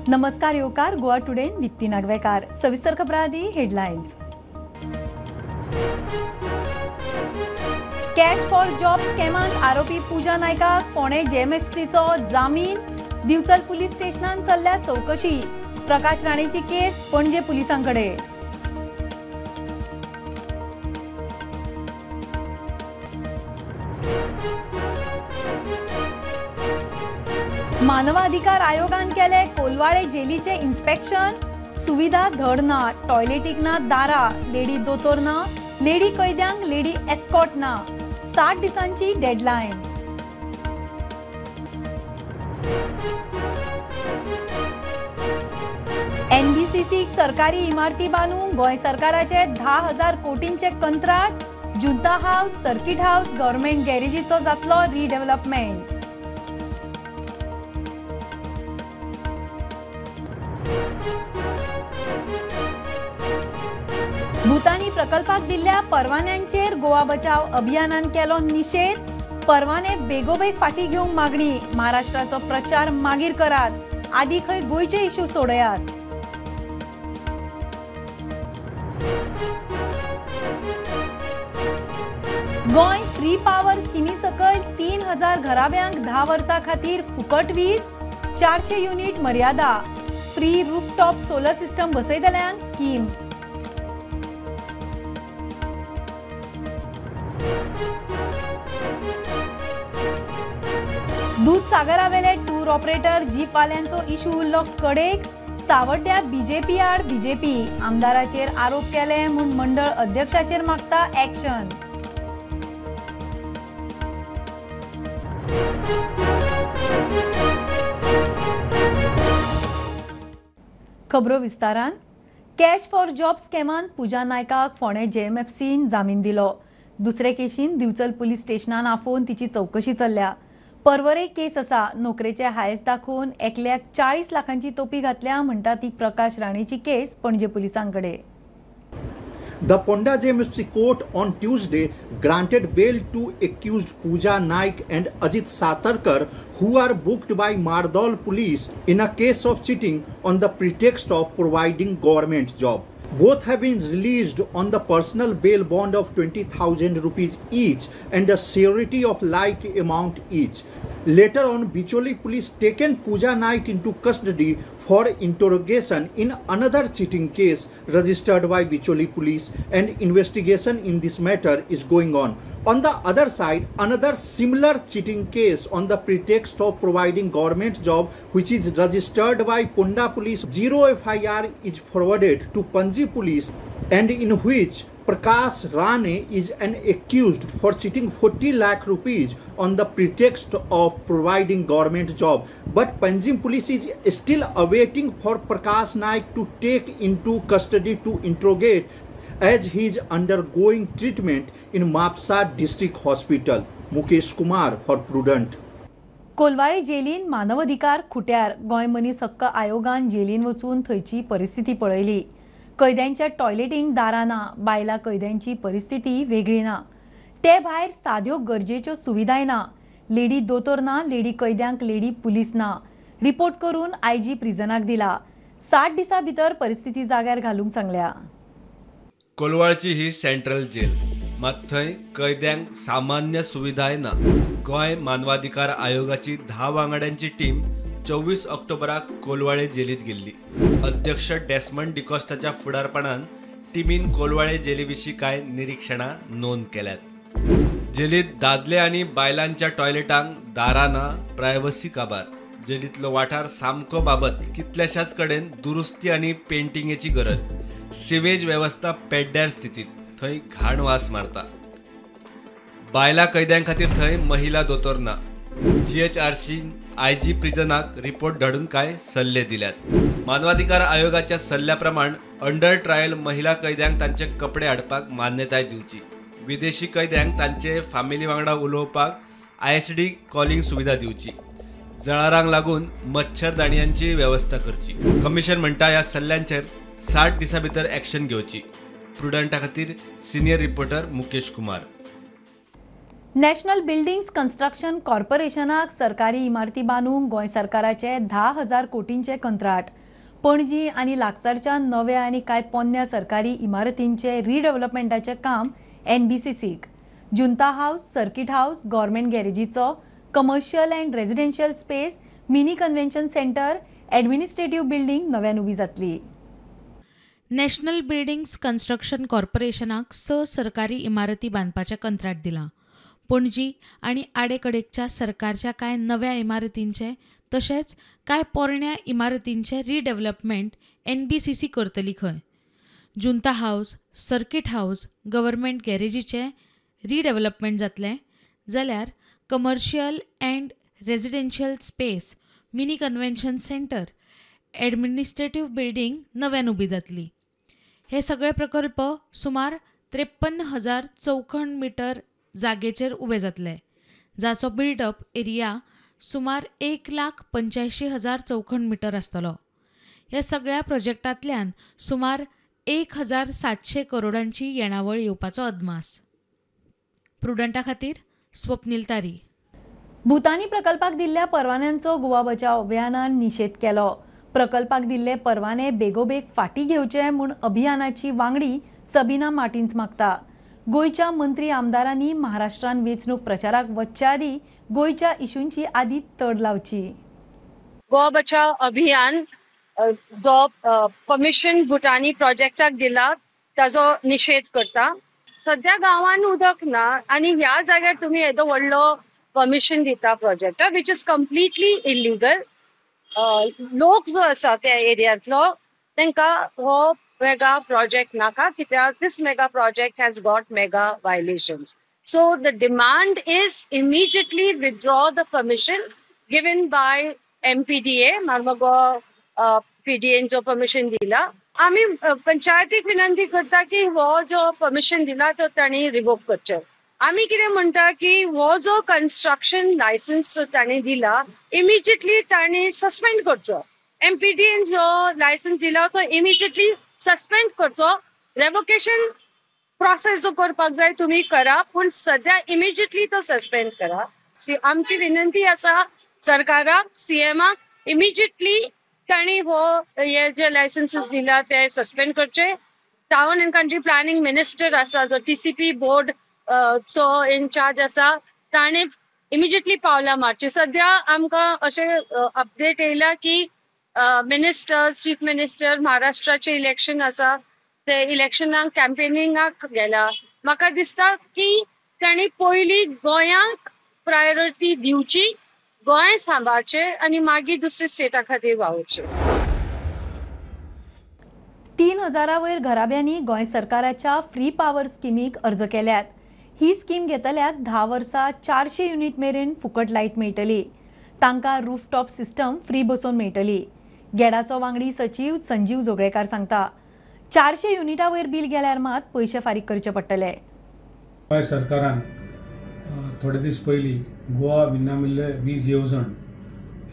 नमस्कार येवकार गोवा टुडे दीप्ती नागवेकार. सविस्तर खबरां आदी हेडलायन्स. कॅश फॉर जॉब स्कॅमांत आरोपी पूजा नायकाक फोंडें जेएमएफसीचो जामीन. दिवचल पुलीस स्टेशनान चल्ल्या चवकशी. प्रकाश राणेची केस पणजे पुलिसांकडे. मानवाधिकार आयोगान केले कोलवाळे जेलीचे इन्स्पेक्शन. सुविधा धड ना, टॉयलेटीक ना दारा, लेडी दोतोर ना, लेडी कैद्यांक लेडी एस्कॉट ना. 60 दिसांची डेडलायन. एनबीसीसीक सरकारी इमारती बांदूंक गोंय सरकाराचे 10,000 कोटींचे कंत्राट. Junta house, circuit house, government गॅरेजीचो जातलो रिडेव्हलपमेंट. भूतानी प्रकल्पाक दिल्ल्या परवान्यांचेर गोवा बचाव अभियानान केलो निशेध. परवाने बेगोबेग फाटी घेवंक मागणी. महाराष्ट्राचो प्रचार मागीर करात, आदी खंय गोंयचे इश्यू सोडयात. गोंय फ्री पावर स्किमी सकयल 3,000 घराब्यांक 10 वर्सां खातीर फुकट वीज. 400 युनिट मर्यादा. फ्री रूफटॉप सोलर सिस्टम बसयतल्यांक स्कीम. दूधसागरावेले टूर ऑपरेटर जीपवाल्यांचो इशू उरलो कडेक. सावड्ड्या बीजेपी आड बीजेपी. आमदाराचेर आरोप केले म्हूण मंडळ अध्यक्षाचेर मागता ऍक्शन. खबरो विस्तारान. कॅश फॉर जॉब स्कॅमान पूजा नायकाक फोंडें जेएमएफसीन जामीन दिलो. दुसरे केशीन दिवचल पुलीस स्टेशनान आफोवन तिची चवकशी चल्ल्या. परवरे केस आसा. नोकरेचे हायस दाखोवन एकल्याक 40 लाखांची तोपी घातल्या म्हणटा ती प्रकाश राणेची केस Panaji पुलिसांकडे. The Ponda JMFC court on Tuesday granted bail to accused Pooja Naik and Ajit Satarkar, who are booked by Mardol police in a case of cheating on the pretext of providing government job. Both have been released on the personal bail bond of 20,000 rupees each and a surety of like amount each. Later on, Bicholi police taken Pooja Naik into custody for interrogation in another cheating case registered by Bicholi police, and investigation in this matter is going on. On the other side, another similar cheating case on the pretext of providing government job, which is registered by Ponda police, 0 FIR is forwarded to Panji police, and in which Prakash Rane is an accused for cheating 40 lakh rupees on the pretext of providing government job. But Panjim police is still awaiting for Prakash Naik to take into custody to interrogate, as he is undergoing treatment in Mapsa District Hospital. Mukesh Kumar for Prudent. Colvale Jelin मानवाधिकार खुट्यार. गोंय मनीस हक्क आयोगान जेलीन वचून थंयची परिस्थिती पळयली. कैद्यांच्या टॉयलेटींक दारां ना, बायलां कैद्यांची परिस्थिती वेगळी ना, ते भायर साद्यो गरजेच्यो सुविधाय ना, लेडी दोतोर ना, लेडी कैद्यांक लेडी पुलीस ना. रिपोर्ट करून आयजी प्रिजनाक दिला. 60 दिसां भितर परिस्थिती जाग्यार घालूंक सांगल्या. कोलवाळची ही सेंट्रल जेल, मात थंय कैद्यांक सामान्य सुविधाय ना. गोंय मानवाधिकार आयोगाची 10 वांगड्यांची टीम 24 ऑक्टोबराक कोलवाळे जेलीत गेल्ली. अध्यक्ष डेस्मंड डिकॉस्टाच्या फुडारपणान टिमीन कोलवाळे जेली विशीं कांय निरीक्षणां नोंद केल्यात. जेलीत दादले आनी बायलांच्या टॉयलेटांक दारां ना, प्रायव्हसी काबार. जेलींतलो वाठार सामको बाबत, कितल्याशाच कडेन दुरुस्ती आनी पेंटिंगेची गरज. सिवेज वेवस्था पेड्ड्यार स्थितीत, थंय घाण वास मारता. बायलां कैद्यां खातीर थंय महिला दोतोर ना. जीएचआरसी आयजी प्रिजनाक रिपोर्ट धाडून कांय सल्ले दिल्यात. मानवाधिकार आयोगाच्या सल्ल्या प्रमाण अंडर ट्रायल महिला कैद्यांक तांचे कपडे हाडपाक मान्यताय दिवची. विदेशी कैद्यांक तांचे फामिली वांगडा उलोवपाक आयएसडी कॉलिंग सुविधा दिवची. जळारांक लागून मच्छरदाणयांची वेवस्था करची. कमिशन म्हणटा ह्या सल्ल्यांचेर 60 दिसां भितर ॲक्शन घेवची. प्रुडंटा खातीर senior reporter Mukesh Kumar. National buildings construction कॉर्पोरेशनाक सरकारी इमारती बांदूंक गोंय सरकाराचे 10,000 कोटींचे कंत्राट. पणजी आनी लागसारच्या नव्या आनी कांय पोन्न्या सरकारी इमारतींचे रिडेव्हलपमेंटाचें काम एनबीसीसीक. Junta house, circuit house, government गॅरेजीचो commercial and residential space, mini convention centre, administrative building नव्यान उबी जातली. नॅशनल बिल्डिंग्स कन्स्ट्रक्शन कॉर्पोरेशनाक 6 सरकारी इमारती बांदपाचें कंत्राट दिलां. पणजी आनी आडेकडेकच्या सरकारच्या कांय नव्या इमारतींचें तशेंच कांय पोरण्या इमारतींचें रिडेव्हलपमेंट एनबीसीसी करतली खंय. Junta house, circuit house, government गॅरेजीचें redevelopment जातलें जाल्यार commercial and residential space, mini convention centre, administrative building नव्यान उबी जातली. हे सगळे प्रकल्प सुमार 53,000 चौखण मिटर जागेचेर उबे जातले, जाचो बिल्डअप एरिया सुमार 1,85,000 चौखण मिटर आसतलो. ह्या सगळ्या प्रोजेक्टांतल्यान सुमार 1,700 करोडांची येणावळ येवपाचो अदमास. प्रुडंटा खातीर स्वप्नील तारी. भूतानी प्रकल्पाक दिल्ल्या परवान्यांचो गोवा बचाव अभियानान निशेध केलो. प्रकल्पाक दिल्ले परवाने बेगोबेग फाटी घेवचे म्हूण अभियानाची वांगडी सबीना मार्टिन्स मागता. गोंयच्या मंत्री आमदारांनी महाराष्ट्रान वेंचणूक प्रचाराक वचचे आदीं गोंयच्या इशूंची आदी तड लावची. गोवा बचाव अभियान जो परमिशन भूतानी प्रोजेक्टाक दिला ताजो निशेध करता. सद्या गांवान उदक ना आनी ह्या जाग्यार तुमी येदो व्हडलो परमिशन दिता प्रोजेक्टाक, which is completely illegal. लोक जो आसा त्या एरियांतलो तांकां हो मेगा प्रोजेक्ट नाका, कित्याक this mega project has got mega violations. So the demand is immediately withdraw the permission given by MPDA, Marmagao PDN जो परमिशन दिला. आमी पंचायतीक विनंती करता की हो जो परमिशन दिला तो तांणी रिवोक करचें. आमी कितें म्हणटा की हो जो कन्स्ट्रक्शन लायसन्स तांणी दिला इमिजिएटली तांणी सस्पेंड करचो. एमपीडीएन जो लायसन्स दिला तो इमिजिएटली सस्पेंड करचो. रेवोकेशन प्रोसेस जो करपाक जाय तुमी करा, पूण सद्या इमिजिएटली तो सस्पेंड करा. आमची विनंती आसा सरकाराक, सीएमाक, इमिजिएटली तांणी हो हे जे लायसन्सीस दिला ते सस्पेंड करचे. Town and country planning minister आसा जो टीसीपी बोर्ड चो इनचार्ज आसा ताणें इमिजिएटली पावलां मारची. सद्या आमकां अशें अपडेट येयला की मिनिस्टर, चीफ मिनिस्टर महाराष्ट्राचे इलेक्शन आसा, ते इलेक्शनाक कॅम्पेनिंगाक गेला. म्हाका दिसता की तांणी पयलीं गोंयांक प्रायोरिटी दिवची, गोंय सांबाळचें आनी मागीर दुसऱ्या स्टेटा खातीर वावुरचें. 3,000 वयर घराब्यांनी गोंय सरकाराच्या फ्री पावर स्किमीक अर्ज केल्यात. ही स्कीम घेतल्याक 10 वर्सां 400 युनिट मेरेन फुकट लायट मेळटली. तांकां रूफटॉप सिस्टम फ्री बसोवन मेळटली. गेडाचो वांगडी सचीव संजीव जोगळेकार सांगता, 400 युनिटा वयर बील गेल्यार मात पयशे फारीक करचे पडटले. गोंय सरकारान थोडे दीस पयलीं गोवा विनामूल्य वीज येवजण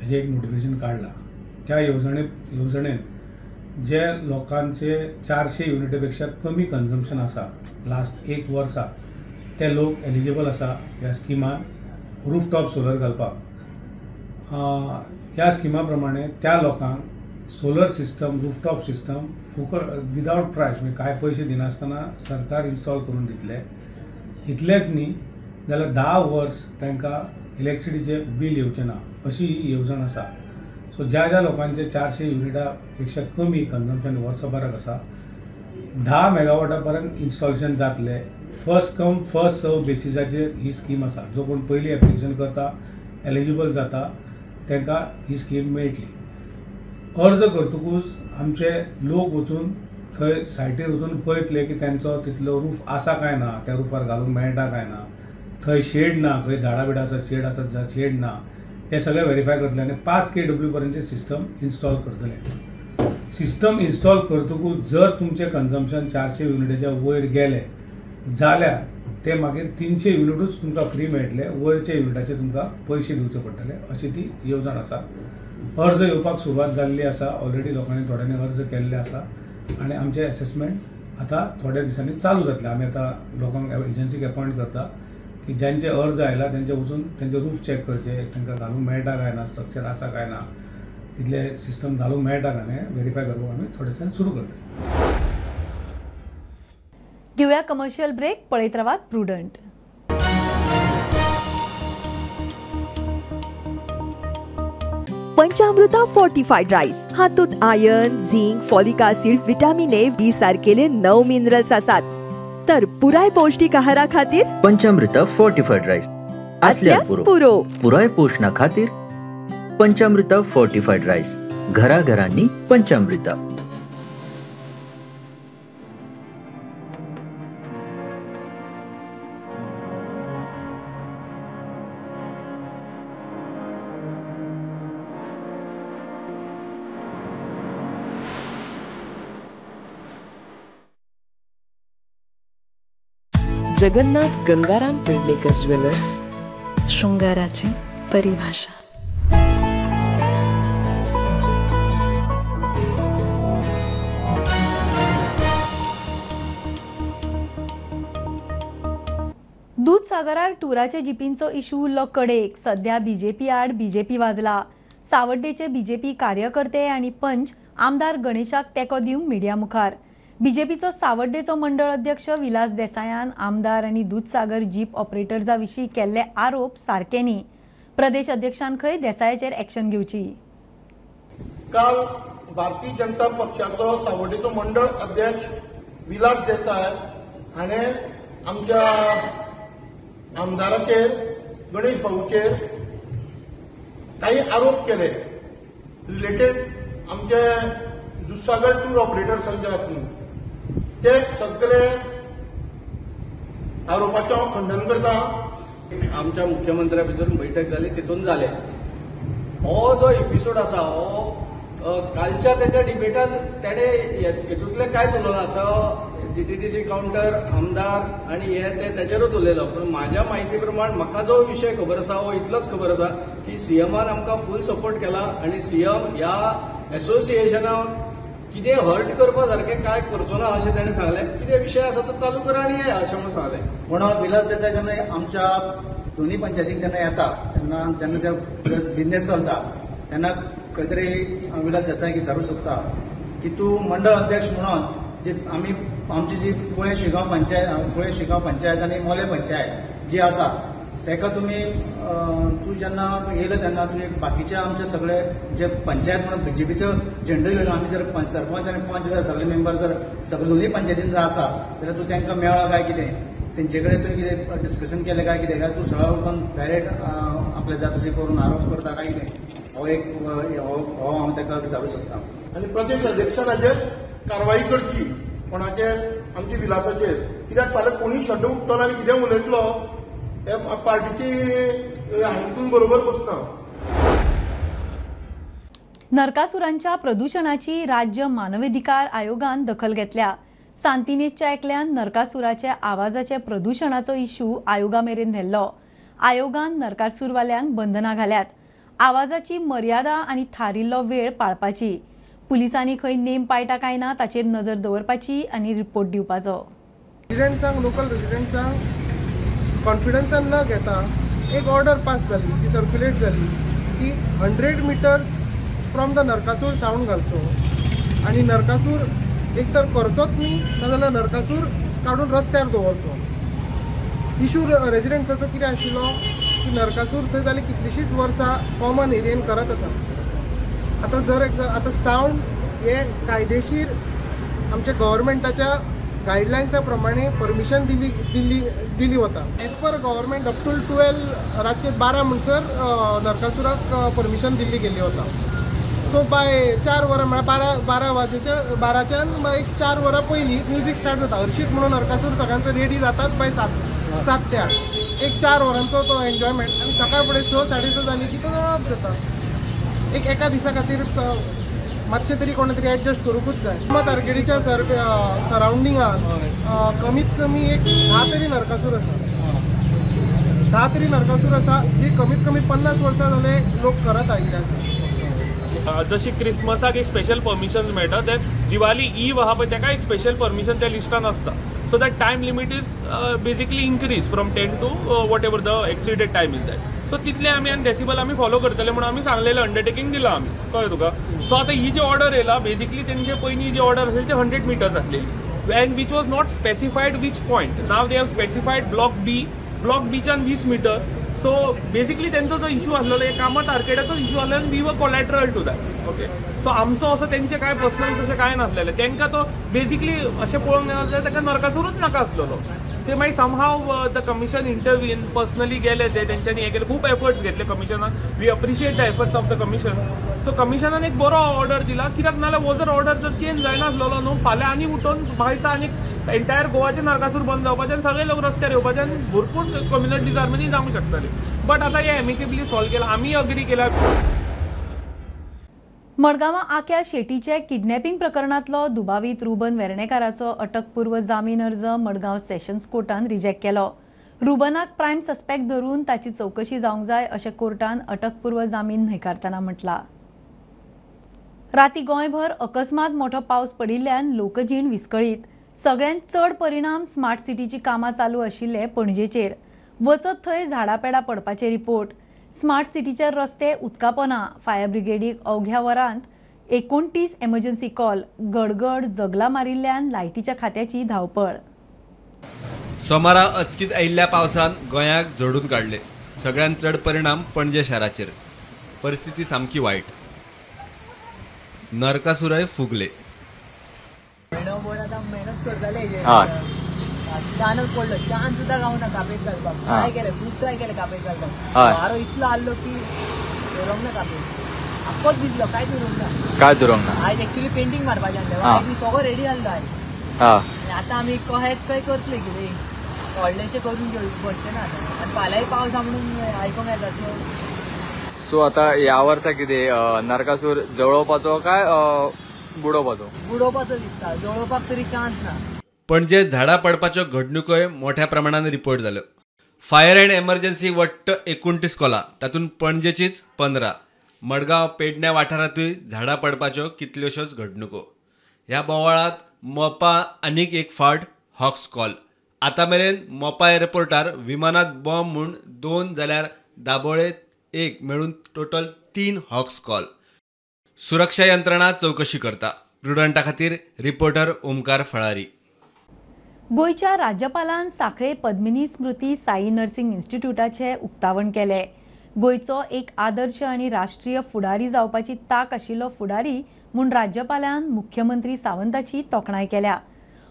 हेजें एक नोटिफिकेशन काडलां. त्या येवजणेन जे लोकांचे 400 युनिटे पेक्षा कमी कन्जम्पशन आसा लास्ट 1 वर्सा, ते लोक एलिजिबल आसा ह्या स्किमान रूफटॉप सोलर घालपाक. ह्या स्किमा प्रमाणे त्या लोकांक सोलर सिस्टम, रूफटॉप सिस्टम फुकट विदावट प्रायस, म्हणजे कांय पयशे दिनासतना सरकार इन्स्टॉल करून दितले. इतलेंच न्ही जाल्यार 10 वर्स तांकां इलेक्ट्रिसिटीचें बील येवचें ना अशी ही येवजण आसा. सो ज्या ज्या लोकांचे 400 युनिटा पेक्षा कमी कन्जम्पशन वर्सभराक आसा, 10 मेगावॉटा पर्यंत इन्स्टॉलेशन जातलें. फर्स्ट कम फर्स्ट सर्व बेसिसाचेर ही स्कीम आसा. जो कोण पयलीं एप्लिकेशन करता, एलिजिबल जाता, तांकां ही स्कीम मेळटली. अर्ज करतकूच आमचे लोक वचून थंय सायटीर वचून पळयतले की तांचो तितलो रूफ आसा काय ना, त्या रुफार घालूंक मेळटा काय ना, थंय शेड ना, खंय झाडां बिडां आसा, शेड आसा, शेड ना, हे सगळें वेरीफाय करतले आनी 5 kW पर्यंतचे सिस्टम इन्स्टॉल करतले. सिस्टम इन्स्टॉल करतकूच जर तुमचें कन्जम्पशन 400 युनिटाच्या वयर गेलें जाल्यार ते मागीर 300 युनिटूच तुमकां फ्री मेळटले, वयरच्या युनिटाचे तुमकां पयशे दिवचे पडटले अशी ती येवजण आसा. अर्ज येवपाक सुरवात जाल्ली आसा, ऑलरेडी लोकांनी थोड्यांनी अर्ज केल्ले आसा आनी आमचें एसेसमेंट आतां थोड्या दिसांनी चालू जातलें. आमी आतां लोकांक एजन्सीक एपॉयंट करता की ज्यांचे अर्ज आयला तेंचे वचून तेंचे रूफ चॅक करचे, तांकां घालूंक मेळटा काय ना, स्ट्रक्चर आसा काय ना, इतले सिस्टम घालूंक मेळटा काय न्ही व्हेरीफाय करपाक आमी थोडे दिसान सुरू करतले. घेवया कमर्शियल ब्रेक. पळयत रावात प्रुडंट. पंचामृता फोर्टिफाईड राईस हातूंत iron, zinc, folic acid, vitamin A, B सारकेले 9 मिनरल्स आसात. तर पुराय पौष्टिक आहारा खातीर पंचामृता फोर्टिफाईड राईस असल्यास पुरो. पुराय पोषणा खातीर पंचामृता फोर्टिफाईड राईस, घराघरांनी पंचामृता. जगन्नाथ गंगाराम पेडणेकर ज्वेलर्स, शृंगाराची परिभाषा. दूधसागरार टुराचे जिपींचो इशू उरलो कडेक. सध्या बीजेपी आड बीजेपी वाजला. सावड्डेचे बीजेपी कार्यकर्ते आनी पंच आमदार गणेशाक तेंको दिवंक मिडिया मुखार. बीजेपीचो सावड्डेचो मंडळ अध्यक्ष विलास देसायान आमदार आनी दूधसागर जीप ऑपरेटर्सा विशीं केल्ले आरोप सारके न्ही. प्रदेश अध्यक्षान खंय देसायाचेर एक्शन घेवची. काल भारतीय जनता पक्षाचो सावड्डेचो मंडळ अध्यक्ष विलास देसाय हाणें आमच्या आमदाराचेर गणेश भाऊचेर काही आरोप केले रिलेटेड आमचे दूधसागर टूर ऑपरेटर्सांच्या हातून. ते सगळे आरोपाचें हांव खंडन करता. आमच्या मुख्यमंत्र्या भितर बैठक जाली तितून जाले. हो जो एपिसोड आसा हो कालच्या त्याच्या डिबेटान तेणे हेतूंतलें कांयच उलोवना. तो जीटीडीसी कावंटर आमदार आनी हे ते तेजेरूच उलयलो. पूण म्हाज्या म्हायती प्रमाण म्हाका जो विशय खबर आसा हो इतलोच खबर आसा की सीएमान आमकां फूल सपोर्ट केला आनी सीएम ह्या एसोसिएशनाक कितें हर्ट करपा सारकें कांय करचो ना अशें ताणें सांगलें. कितें विशय आसा तो चालू करा आनी येया अशें म्हणून सांगलें. पूण विलास देसाय जेन्ना आमच्या दोन्ही पंचायतींक जेन्ना येता तेन्ना जेन्ना ते बिजनेस चलता तेन्ना खंय तरी विलास देसाय विचारूंक सोदता की तूं मंडळ अध्यक्ष म्हणून जे आमी आमची जी कुळे शिगांव पंचायत, कुळे शिगांव पंचायत आनी मोले पंचायत जी आसा ताका तुमी तूं जेन्ना येयलो तेन्ना तुवें बाकीचे आमचे सगळे जे पंचायत म्हणून बीजेपीचो झेंडो घेवन आमी जर सरपंच आनी पंच जर सगळे मेंबर जर सगळे दोनूय पंचायतीन जर आसा जाल्यार तूं तांकां मेळ्ळो काय कितें, तेंचे कडेन तुवें कितें डिस्कशन केलें काय कितें, काय तूं सगळो उठून डायरेक्ट आपल्या जात अशें करून आरोप करता काय कितें, हो एक हो हांव ताका विचारूंक सोदता. आनी प्रदेश अध्यक्षान हाजेर कारवाई करची कोणाचेर, आमच्या विलासाचेर. कित्याक फाल्यां कोणूय शब्द उठ्ठलो आनी कितें उलयतलो हे पार्टीची हातून बरोबर बसना. नरकासुरांच्या प्रदुशणाची राज्य मानवाधिकार आयोगान दखल घेतल्या. सांतिनेजच्या एकल्यान नरकासुराच्या आवाजाच्या प्रदुशणाचो इश्यू आयोगा मेरेन व्हेल्लो. आयोगान नरकासूरवाल्यांक बंधनां घाल्यात. आवाजाची मर्यादा आनी थारिल्लो वेळ पाळपाची, पुलिसांनी खंय नेम पाळटा काय ना ताचेर नजर दवरपाची आनी रिपोर्ट दिवपाचो. रेजिडेंट्सांक, लोकल रेजिडेंट्सांक कॉन्फिडन्सान न घेता एक ऑर्डर पास जाली, ती सर्क्युलेट जाली की 100 meters from the Narakasur sound घालचो आनी नरकासूर एक तर करचोच न्ही नाजाल्यार नरकासूर काडून रस्त्यार दवरचो. इशू रेजिडेंट्साचो कितें आशिल्लो की नरकासूर थंय जाली कितलींशींच वर्सां कॉमन एरियेन करत आसा. आतां जर आतां सावंड हे कायदेशीर आमच्या गव्हर्मेंटाच्या गायडलायन्सा प्रमाणे परमिशन दिली दिली दिली वता. As per government up to 12 रातचे 12 म्हणसर नरकासुराक परमिशन दिल्ली गेल्ली वता. सो बाय 4 वरां म्हळ्यार 12 वाजेच्या 12च्यान एक 4 वरां पयलीं म्युजीक स्टार्ट जाता. हर्शीत म्हणून नरकासूर सगळ्यांचो रेडी जातात बाय 7 ते 8, एक 4 वरांचो तो एन्जॉयमेंट. आनी सकाळ फुडें 6 साडे 6 जाली की तो जळप जाता. एक एका दिसा खातीर मातशें तरी कोणें तरी एडजस्ट करूंकूच जाय. तारखेडीच्या सरावंडिंगान कमीत कमी एक 10 तरी नरकासूर आसा, 10 तरी नरकासूर आसा जी कमीत कमी 50 वर्सां जाले लोक करत आयिल्ले आसा. जशी क्रिसमसाक एक स्पेशल परमिशन मेळटा, ते दिवाळी ईव आहा पळय ताका एक स्पेशल परमिशन त्या लिस्टान आसता. So that time limit is basically increase from 10 to whatever the exceeded time is that. So तितले आमी आनी डेसिबल आमी फॉलो करतले म्हणून आमी सांगलेलें, अंडरटेकींग दिलां आमी, कळ्ळें तुका. सो आतां ही जी ऑर्डर येयला बेजिकली तेंचे पयलीं जी ऑर्डर आसली ती 100 मिटर्स आसलेली and which was not specified which point. Now they have specified block B, block बीच्यान 20 metre. So basically तेंचो जो इशू आसलेलो हे कामत आर्केडाचो इशू आसलेलो आनी we were collateral to that. Okay, so आमचो असो तेंचे कांय पर्सनल तशें कांय नासलेलें. तेंकां तो बेजिकली अशें पळोवंक गेलें जाल्यार ताका नरकासुरूच नाका आसलेलो. ते मागीर somehow the commission intervene personally गेले ते तेंच्यांनी हें केलें, खूब एफर्ट्स घेतले कमिशनान. We appreciate the efforts of the commission. So कमिशनान एक बरो ऑर्डर दिला, कित्याक नाल्यार हो जर ऑर्डर जर चेंज जायनासलेलो न्हू फाल्यां आनी उठोवन भायसा आनी एंटायर गोवाचे नरकासूर बंद जावपाचे आनी सगळे लोक रस्त्यार येवपाचे आनी भरपूर कम्युनल डिसहार्मनी जावंक शकताली. बट आतां हें एमिकेबली सॉल्व केलां, आमी अग्री केला. मडगांवां आक्या शेटीचे किडनॅपिंग प्रकरणांतलो दुबावीत रुबन वेर्णेकाराचो अटकपूर्व जामीन अर्ज मडगांव सेशन्स कोर्टान रिजेक्ट केलो. रुबनाक प्रायम सस्पेक्ट धरून ताची चवकशी जावंक जाय अशें कोर्टान अटकपूर्व जामीन न्हयकारतना म्हटलां. राती गोंयभर अकस्मात मोठो पावस पडिल्ल्यान लोकजीण विस्कळीत. सगळ्यांत चड परिणाम स्मार्ट सिटीची कामां चालू आशिल्ले पणजेचेर. वचत थंय झाडां पेडां पडपाचे रिपोर्ट. स्मार्ट सिटीचे रस्ते उदकापोना. फायर ब्रिगेडीक अवघ्या वरांत 29 एमर्जन्सी कॉल. गडगड जगला मारिल्ल्यान लायटीच्या खात्याची धांवपळ. सोमारा अचकीत आयिल्ल्या पावसान गोंयाक झोडून काडले. सगळ्यांत चड परिणाम पणजे शाराचेर. परिस्थिती सामकी वायट. नरकासुरय फुगले. चानच पडलो, चान सुद्दां गावना कापेत घालपाक. ट्राय केलें, खूब ट्राय केलें कापेत घालपाक. वारो इतलो आसलो की उरोंक ना कापेत, आख्खोच भिजलो, कांयच उरोंक ना, कांयच उरोंक ना. आयज एक्चुअली पेंटींग मारपाचें आसलें, आयज सगळो रेडी जाल्लो आयज. आतां आमी कहेत खंय करतले कितें व्हडलेशें करून घेवचें ना आतां, आनी फाल्यांय पावस आसा म्हणून आयकोंक येता. सो आतां ह्या वर्सा कितें नरकासूर जळोवपाचो काय बुडोवपाचो? बुडोवपाचो दिसता, जळोवपाक तरी चान्स ना. पणजे झाडां पडपाच्यो घडणुकोय मोठ्या प्रमाणान रिपोर्ट जाल्यो. फायर अँड एमर्जन्सी वट्ट 29 कॉलां, तातूंत पणजेचीच 15. मडगांव पेडण्या वाठारांतूय झाडां पडपाच्यो कितल्योश्योच घडणुको. ह्या बोवाळांत मोपा आनीक एक फावट हॉक्स कॉल. आतां मेरेन मोपा एअरपोर्टार विमानांत बॉम्ब म्हूण 2 जाल्यार दाबोळे 1 मेळून टोटल 3 हॉक्स कॉल. सुरक्षा यंत्रणा चवकशी करता. प्रुडंटा खातीर रिपोर्टर ओमकार फळारी. गोंयच्या राज्यपालान सांखळे पद्मिनी स्मृती साई नर्सिंग इन्स्टिट्यूटाचे उक्तावण केलें. गोंयचो एक आदर्श आनी राष्ट्रीय फुडारी जावपाची तांक आशिल्लो फुडारी म्हूण राज्यपालान मुख्यमंत्री सावंताची तोखणाय केल्या.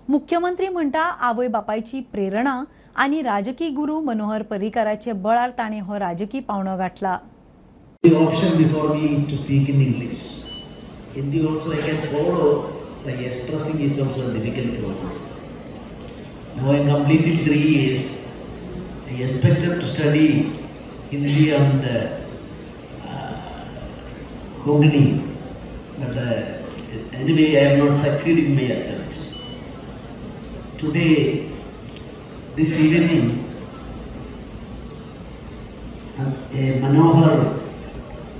मुख्यमंत्री म्हणटा आवय बापायची प्रेरणा आनी राजकी गुरू मनोहर पर्रीकाराचे बळार ताणें हो राजकी पावंडो गाठला. The option before me is to speak in English. Hindi also I can follow, by expressing is also a difficult process. Now I completed 3 years. I expected to study Hindi and Konkani, but anyway I am not succeeding in my attempt. Today, this evening, a Manohar,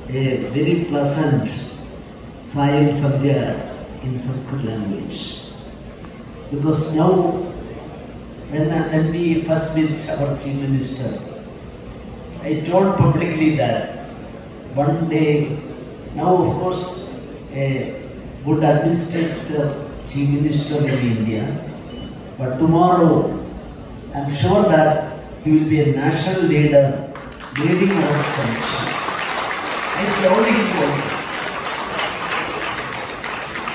a very pleasant Sayam Sandhya in Sanskrit language. Because now, when we first met our Chief Minister, I told publicly that one day, now of course a good administrator, Chief Minister in India, but tomorrow I am sure that he will be a national leader leading our country. I told him also.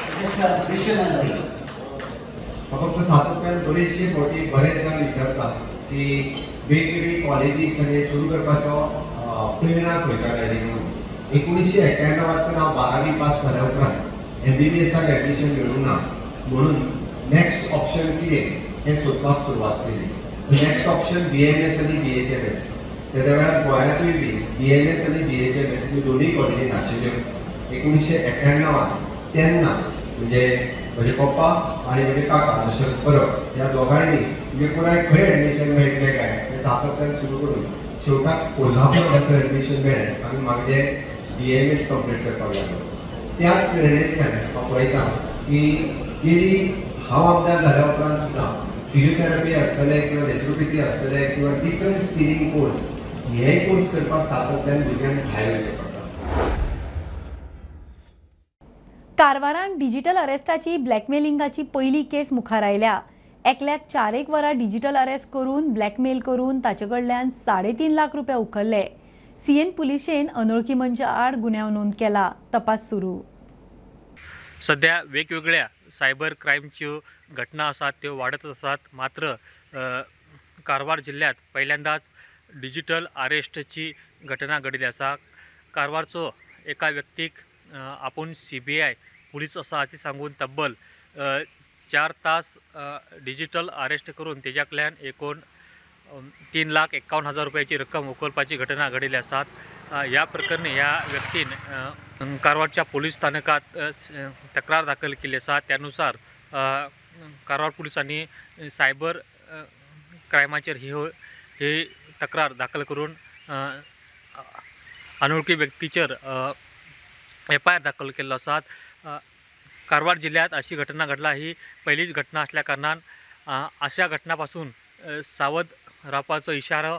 It is a visionary. फक्त सातत्यान बरेचशे फावटी बरेच जाण विचारतात की वेगवेगळी colleges आनी सुरू करपाचो प्रेरणा खंयच्यान आयली म्हणून. 1991 हांव 12वी पास जाल्या उपरांत MBBSाक एडमिशन मेळूंक ना म्हणून नेक्स्ट ऑप्शन कितें हें सोदपाक सुरवात केली. नेक्स्ट ऑप्शन BMS आनी BHMS. तेद्या वेळार गोंयांतूय बी BMS आनी BHMS ह्यो दोनूय कॉलेजी नाशिल्ल्यो. 1991 तेन्ना म्हणजे म्हजे पप्पा आनी म्हजे काका दशरथ परब ह्या दोगांयनी म्हणजे पुराय खंय एडमिशन मेळटलें काय हें सातत्यान सुरू करून शेवटाक कोल्हापूर हांगासर एडमिशन मेळ्ळें आनी मागीर BMS complete करपाक लागलो. त्याच प्रेरणेंतल्यान हांव पळयतां की गेली हांव आमदार जाल्या उपरांत सुद्दां फिजियोथेरपी आसतलें किंवा नॅचरोपॅथी आसतलें किंवा डिफरंट स्किलिंग कोर्स हे कोर्स करपाक सातत्यान भुरग्यांक भायर वयचें पडटा. कारवारान डिजिटल अरेस्टाची ब्लॅकमेलिंगाची पयली केस मुखार आयल्या. एकल्याक 4 वरां डिजिटल अरेस्ट करून ब्लॅकमेल करून ताचे कडल्यान 3.5 लाख रुपया उखल्ले. सीएन पुलिशेन अनोळखी मनशा आड गुन्यांव नोंद केला. तपास सुरू. सध्या वेगवेगळ्या सायबर क्रायमच्यो घटना आसात त्यो वाडत आसात. मात्र कारवार जिल्ल्यांत पहिल्यांदाच डिजिटल अरेस्टची घटना घडिल्ली आसा. कारवारचो एका व्यक्तीक आपूण CBI police आसा अशें सांगून तब्बल 4 तास डिजिटल अरेस्ट करून तेज्याकडल्यान एकूण 3,51,000 रुपयाची रक्कम उखलपाची घटना घडिल्ली आसात. ह्या प्रकरणी ह्या व्यक्तीन कारवारच्या पोलीस स्थानकात तक्रार दाखल केली आसा. त्यानुसार कारवार पोलिसांनी सायबर क्रायमाचेर ही तक्रार दाखल करून अनोळखी व्यक्तीचेर FIR दाखल केल्लो आसात. कारवार जिल्ह्यात अशी घटना घडला ही पहिलीच घटना असल्या कारणान अशा घटनापासून सावध रावपाचो इशारो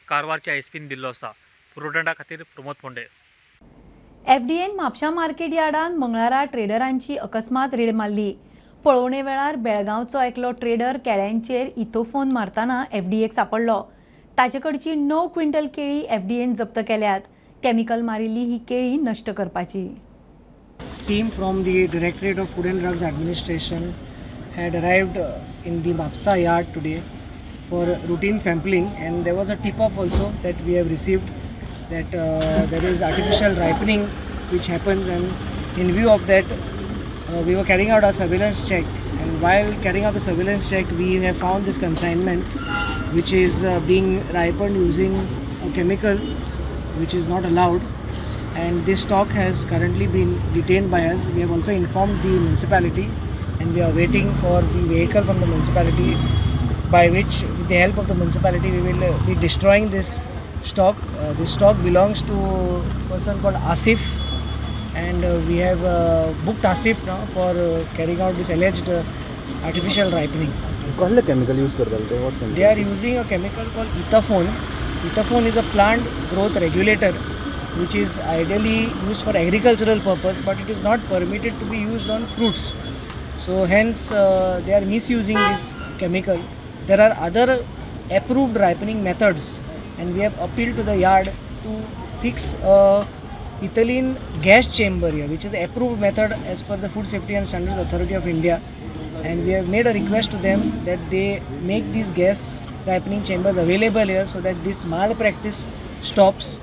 कारवारच्या एसपीन दिल्लो आसा. प्रुडंटा खातीर प्रमोद फोंडे. FDN Mapusa मार्केट यार्डान मंगळारा ट्रेडरांची अकस्मात रेड मारली. पळोवणे वेळार बेळगांवचो एकलो ट्रेडर केळ्यांचेर इथोफोन मारतना FDAक सांपडलो. ताचे कडची 9 क्विंटल केळी FDAन जप्त केल्यात. केमिकल मारिल्ली ही केळी नश्ट करपाची. Team from the Directorate of Food and Drugs Administration had arrived in the Mapsa yard today for routine sampling, and there was a tip-off also that we have received that there is artificial ripening which happens, and in view of that we were carrying out our surveillance check, and while carrying out the surveillance check we have found this consignment which is being ripened using a chemical which is not allowed, and this stock has currently been detained by us. We have also informed the municipality and we are waiting for the vehicle from the municipality, by which with the help of the municipality we will be destroying this stock. This stock belongs to a person called Asif, and we have booked Asif now for carrying out this alleged artificial ripening. What chemical use करताले? What chemical? They are using a chemical called ethaphone. Ethaphone is a plant growth regulator which is ideally used for agricultural purpose, but it is not permitted to be used on fruits. So hence they are misusing this chemical. There are other approved ripening methods, and we have appealed to the yard to fix a ethylene gas chamber here, which is the approved method as per the Food Safety and Standards Authority of India, and we have made a request to them that they make these gas ripening chambers available here so that this malpractice stops.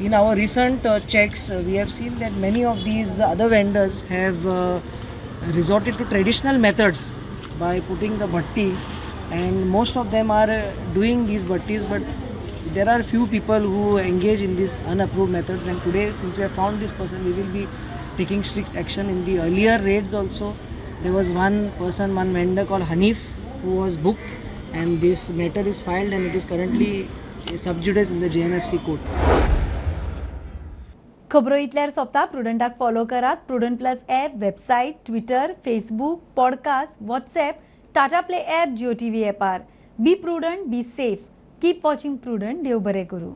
In our recent checks, we have seen that many of these other vendors have resorted to traditional methods by putting the bhatti, and most of them are doing these bhattis, but there are few people who engage in these unapproved methods, and today since we have found this person, we will be taking strict action. In the earlier raids also, there was one person, one vendor called Hanif, who was booked, and this matter is filed and it is currently sub judice in the JMFC court. खबरो इतल्यार सोंपता. प्रुडंटाक follow करात Prudent plus app, website, Twitter, Facebook, podcast, WhatsApp, Tata Play app, Jio TV ॲपार. Be prudent, be safe, keep watching Prudent. देव बरें करूं.